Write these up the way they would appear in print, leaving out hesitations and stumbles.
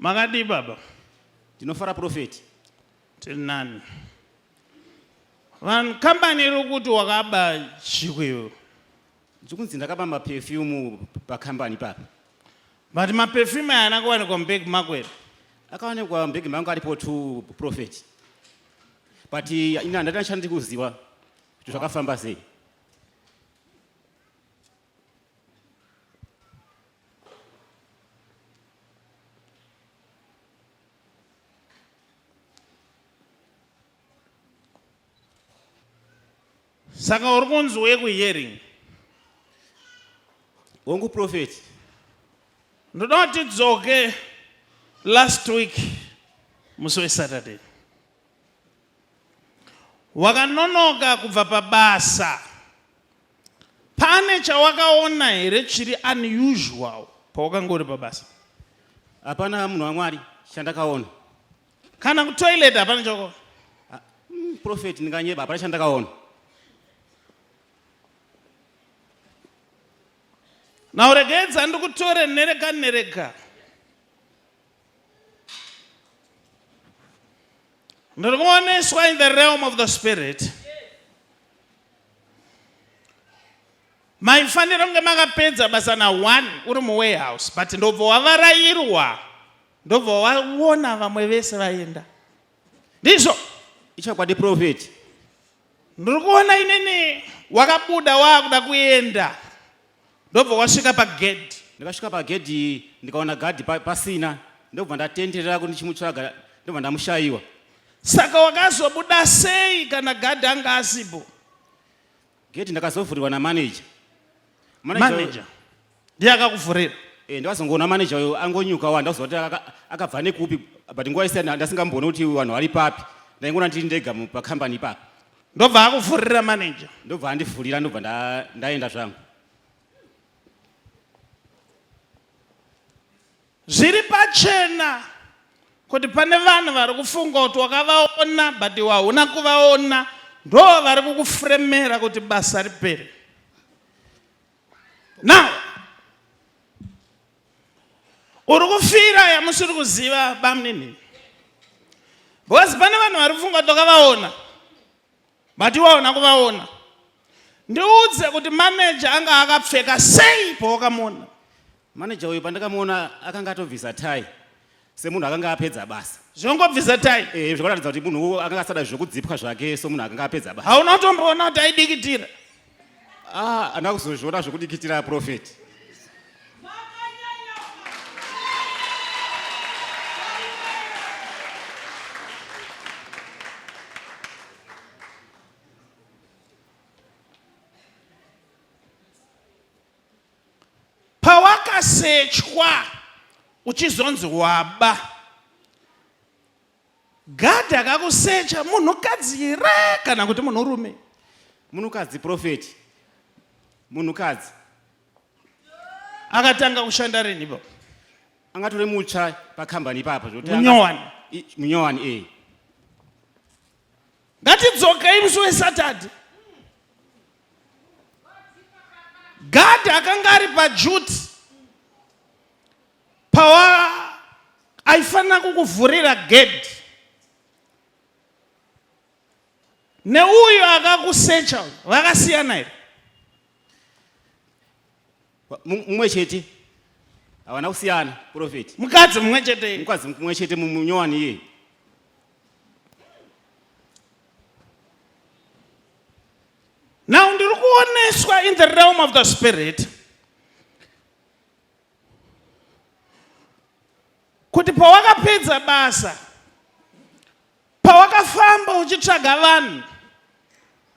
Makadii baba? Ndinofara prophet. Tiri nani. Vanhu kambani iri kuti wakaba chikweyo. Ndikunzi ndakaba maperfume pakambani ipapa. But maperfume aya haana kuwanikwa mubhegi mako here? Akawanikwa mubhegi mangu aripo two prophet. But ini handati ndiri kuziva kuti zvakafamba sei. Saka uri kunzi uye kuhearing. Hongu prophet. Ndoda kuti tidzoke last week musi weSaturday. Wakanonoka kubva pabasa. Pane chawakaona here chiri unusual pawakanga uri pabasa? Hapana munhu waMwari chandakaona. Kana kutoilet hapana chawakaona? Ah, prophet ndinganyeba hapana chandakaona. Now regedza ndikutore nereka nereka. Ndiri kuoneswa in the realm of the spirit. Maifanira kunge makapedza basa na one uri muwarehouse but ndobva wavarairwa ndobva waona vamwe vese vaenda. Ndizvo. Ichokwadi prophet. Ndiri kuona inini wakabuda waakuda kuenda ndobva wasvika pagedhi. Ndakasvika pagedhi ndikaona gadhi pasina ndobva ndatenderera kuti ndichimutsvaga ndobva ndamushaiwa. Saka wakazobuda sei kana gadhi anga asipo? Gedhi ndakazovhurirwa namanager. Manager ndiye akakuvhurira? Eh, ndakazongoona manager uyo angonyuka wa ndakuziva kuti akabva nekupi but nguva yese ndasingambooni kuti vanhu vari papi. Ndaingoona ndiri ndega pakambani ipapa. Ndobva akuvhurira manager? Ndobva andivhurira ndobva ndaenda zvangu. Zviri pachena kuti pane vanhu vari kufunga kuti wakavaona but iwe hauna kuvaona ndo vari kukufremera kuti basa ripere. Now uri kufira yamusiri kuziva bamunini because pane vanhu vari kufunga kuti wakavaona but iwe hauna kuvaona. Ndiudze kuti manager anga akapfeka sei pawakamuona? Manager uyu pandakamuona akanga atobvisa tai semunhu akanga apedza basa. Zvongobvisa tai? Eh, zvakaratidza kuti munhu akanga asada zvekudzipwa zvake somunhu akanga apedza basa. Hauna kutomboona kuti aidikitira? Ah, handina kuzozviona zvekudikitira prophet. Pawakasechwa uchizonzi waba, gadhi akakusecha munhukadzi here kana kuti munhurume? Munhukadzi prophet, munhukadzi. Akatanga kushanda rini ipapo? Angatore mutsva pakambani ipapo zvekuti munyowani. Munyowani eh. Ngatidzokei musi weSaturday. Gadhi akanga ari paduty pawa aifanira kukuvhurira gedhi neuyo akakusecha vakasiyana here? Mumwe chete havana kusiyana prophet. Mukadzi mumwe chete. Mukadzi mumwe chete munyowani iye. Now ndiri kuoneswa in the realm of the spirit kuti pawakapedza basa pawakafamba uchitsvaga vanhu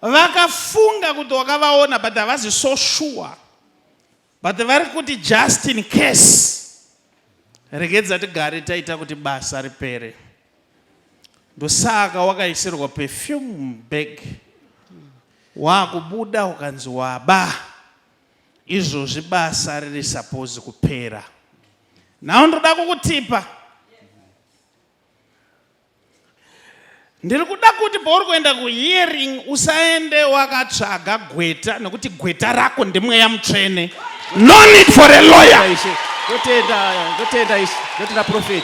vakafunga kuti wakavaona but havazi so sure but vari kuti just in case regedza tigare taita kuti basa ripere. Ndosaka wakaisirwa perfume bag wakubuda ukanzi waba. Izvozvi basa riri suppose kupera. Now ndoda kukutipa. Ndiri kuda kuti pauri kuenda kuhearing usaende wakatsvaga gweta nekuti gweta rako ndimweya mutsvene. No need for a lawyer. Ndotenda, ndotenda ishe, ndotenda prophet.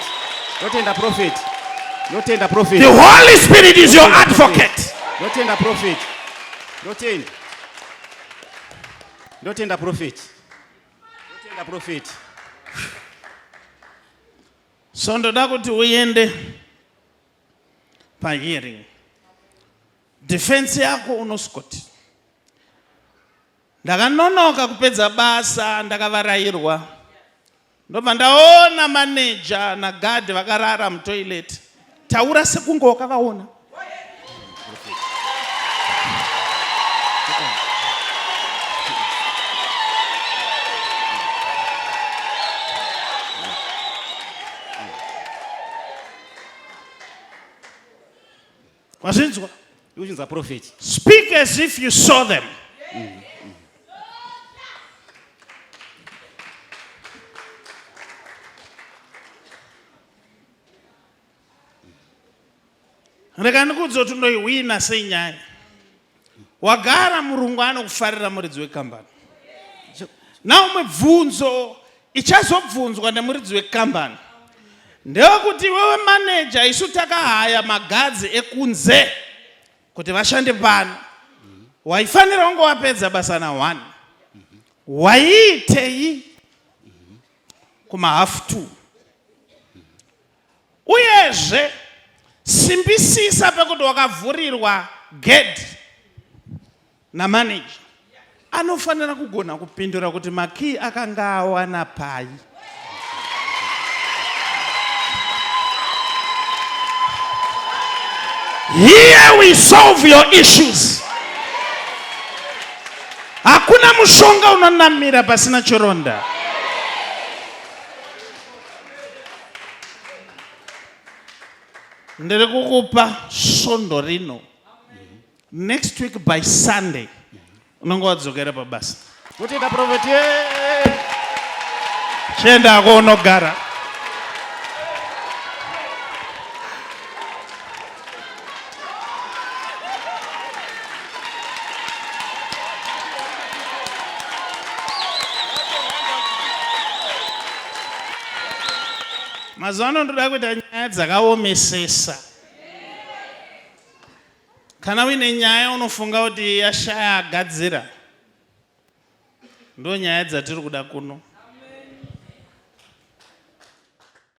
Ndotenda prophet. Ndotenda prophet. The Holy Spirit is your advocate. Ndotenda prophet. Ndotenda. Ndotenda prophet. Ndotenda prophet. So ndoda kuti uende pahearing. Defense yako unoscoti. Ndakanonoka kupedza basa ndakavarairwa. Ndobva ndaona manager naguard vakarara mutoilet. Taura sekunge wakavaona. Wazvinzwa? Ndikuchinzwa prophet. Speak as if you saw them. Rega ndikuudze kuti unoihwina sei nyaya. Wagara murungu anokufarira muridzi wekambani. Now mibvunzo ichazobvunzwa nemuridzi wekambani ndewekuti iwewe maneja isu takahaya magadzi ekunze kuti vashande pano waifanira kunge wapedza basa na one waiitei kumahalf two Uyezve, simbisisa pekuti wakavhurirwa gedhi namaneja. Anofanira kugona kupindura kuti makii akanga awana pai. Here we solve your issues. Hakuna mushonga unonamira pasina chironda. Ndiri kukupa svondo rino. Next week by Sunday unonge wadzokera pabasa. Kutenda prophet. Chiendako unogara. Mazuva ano ndoda kuita nyaya dzakaomesesa. Kana uine nyaya unofunga kuti yashaya agadzira, ndo nyaya dzatiri kuda kuno.